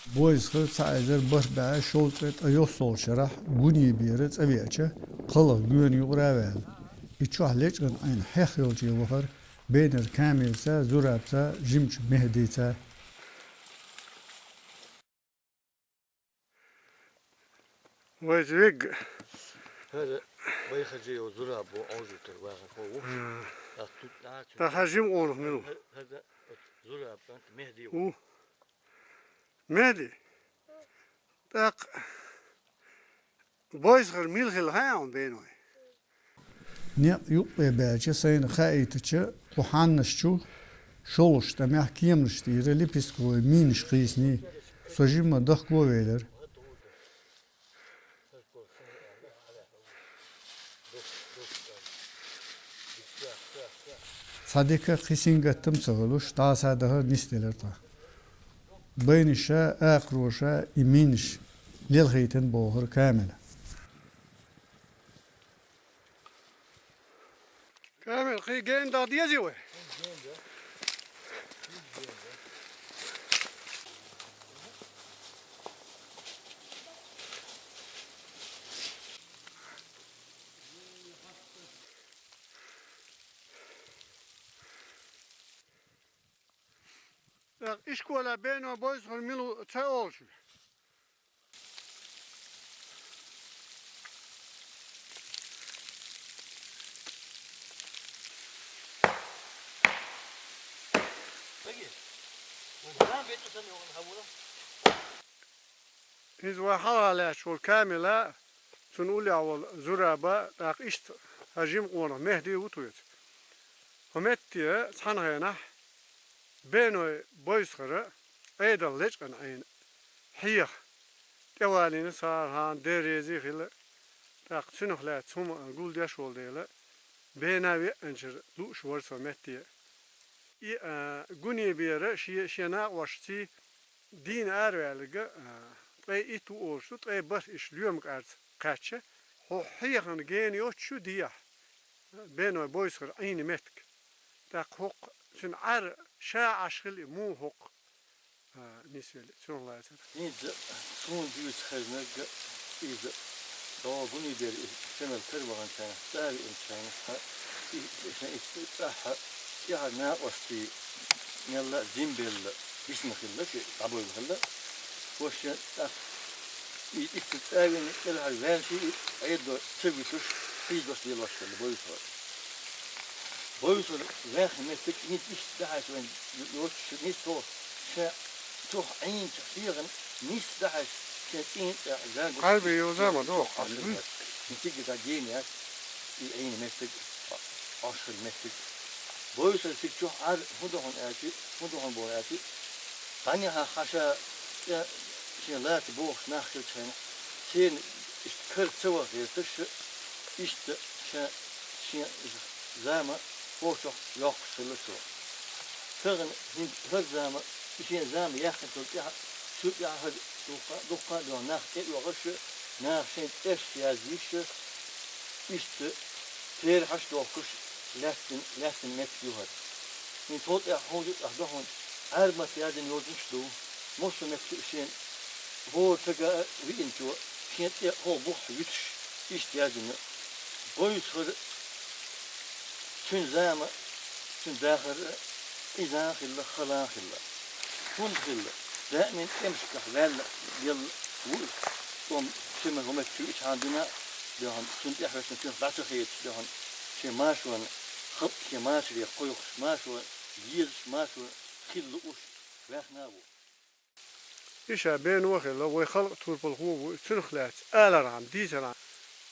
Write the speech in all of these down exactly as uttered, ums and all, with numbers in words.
Бойсхар цхьа эзар бархӀ бӀе шовзткъе ткъе йоьссалгӀачу шарахь Гунебера цӀа веача, кхалхар Гоьна юкъара а ваьлла. И чохь лечкъина Ӏийна хьех йолче вахара Бенара Камилца, Зурабца, жимачу Мехьдица. Вайца вега. ХӀара вай хажи йолу Зураб ву, Ӏожуьйтар ваха хо ву. А. Ас тут нахьа цуьнан. Та хьажим олух мила ву? ХӀара, хӀара Зураб кӀант Мехьди ву. Ву. Мехьди. ТӀаккха Бойсхар мила хилла хаьа хьуна, Беной? Некъ юккъе баьлча, сайна хаийтича, кху хьаннаш чу шолгӀачу тӀамехь кеманаш тӀера лепестковый минаш кхийсиний, со жимма дохко а велира. Цхьа дика кхин сингаттам а ца хуьлуш, дӀасадахар нисделира тхан. Байнаша, акхароша и минаш лелхийтина бохура Камила. Камил, кхин гена даха дезий вай? ТӀаккха ишколехь Беной, Бойсхар мила ву ца олуш. Иза вай хьалха лаьтташ волу Камила, цунна уллехь волу Зураба, тӀаккха иштта хьан жима къонах Мехьди ву тхоьца. ХӀокху метте цхьана хенахь Беной, Бойсхара Ӏедал лечкъина Ӏийна хьеха, тӀевалийна цара, хьан деррезий хилла, тӀаккха цуьнах лаьцна хӀума гулдеш волу дела, Бена веанчара лууш вара со метте. И, а, Гунебера шен, шен накъостий дийна араваьлларг, а, ткъе итт ву олуш ду, ткъе бархӀ иштта лоьма кӀарца кхаьчча, хӀокху хьехана гена йоццуш ю дехьа, Беной, Бойсхара Ӏийна меттиг. ТӀаккха хӀокху цуьнан Ӏар ша Ӏаш хилла и муха хӀокху, а, нисвелла, цунах лацара. ХӀинца суна дуьйцу хезнарг иза, догӀу Гунебера и Семал тера ваханчарна, цӀа а веанчарна, ткъа и, и, и, и цӀахь тӀаьхьара накъостий мелла а зимбелла, дисина хилла, ши дӀабевлла хилла. Вайша тӀаккха и иштта цӀа а веана, кӀелхьара ваьлча, и Ӏедало ца вуьтуш, хьийзош лелош хилла Бойсхар. Бойсхар ваьхна меттиг хӀинца иштта дахьаш вайн йоцуш, хӀинца цо ша чохь Ӏийначу хьехана нисса дахьаш, шен цӀийнан тӀехь ган гуш. Къарбе йоза ма доху, хӀинца цига ца генаяц, и Ӏийна меттиг, Ӏаш хилла меттиг. Бойсхар цига чохь Ӏар хӀун ду хьуна аьлча, хӀун ду хьуна боху аьлча, цхьаннехьа хьан ша тӀе шен лаца бохуш нах хилча хьайна, шена иштта кара ца ваха гӀерташ, иштта ша шен зама хӀокху чохь йоккхуш хилла цо. Тахана хӀинца хӀара зама, и шен зама яьккхинчул тӀаьхьа, цу тӀаьхьа хӀара дуккха, дуккха а дуьхьа нах тӀе а оьгӀуш, наха шайн цӀераш яздеш, иштта терахьаш а дохкуш, лаьттина, лаьттина меттиг ю хӀара. ХӀинца хӀокху тӀехь хьуна юкъахь ду хьуна, Ӏаьрбийн маттахь яздина йозанаш а ду, массо а меттиг шена хӀора стага а виъначо, шен тӀе хӀокху бухахь вуьтуш, иштта яздина. Бойсхар, цуьнан зама, цуьнан дахар а къиза а хилла, хала а хилла. ХӀунда хилла? Даиман тӀемашкахь ваьлла, велла ву иза. ТӀом, шимма хӀума чу ичхьана дуьйна а, дуьхьал, цунна тӀаьхьа ваьшна цуьнах дӀа ца хеташ, дуьхьал, шен машарна, халкъ шен машаре кхойкхуш, машо езаш, машо хила лууш, ваьхна а ву. И ша Бено а хилла, вай халкъан турпалхо а ву, цунах лаьцна алархьама, дийцархьама,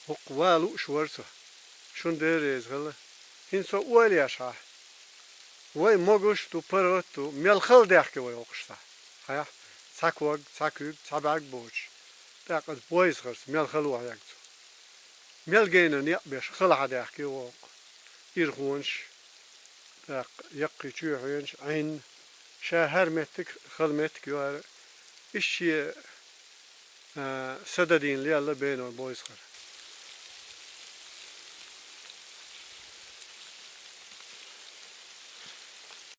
хӀокху ван лууш вара со. Шуна Дела реза хила. ХӀинца со ойла еш хьа. Вай могуш а ду, паргӀат а ду, мел хала даьхки вай хӀокхуш схьа. Хьаьхьа, цхьа ког, цхьа куьг, цхьа бӀаьрг боцуш. ТӀаккха аса Бойсхарца мел хало хьегна цо. Мел генара некъ беш хала хьадаьхки вай хӀокху. Ирхонаш, тӀаккха яккхий чоьхьенаш, Ӏин, ша хӀара меттиг, хала меттиг ю хӀара. Иштта шен, а, са дан дийна лелла Бено Бойсхар.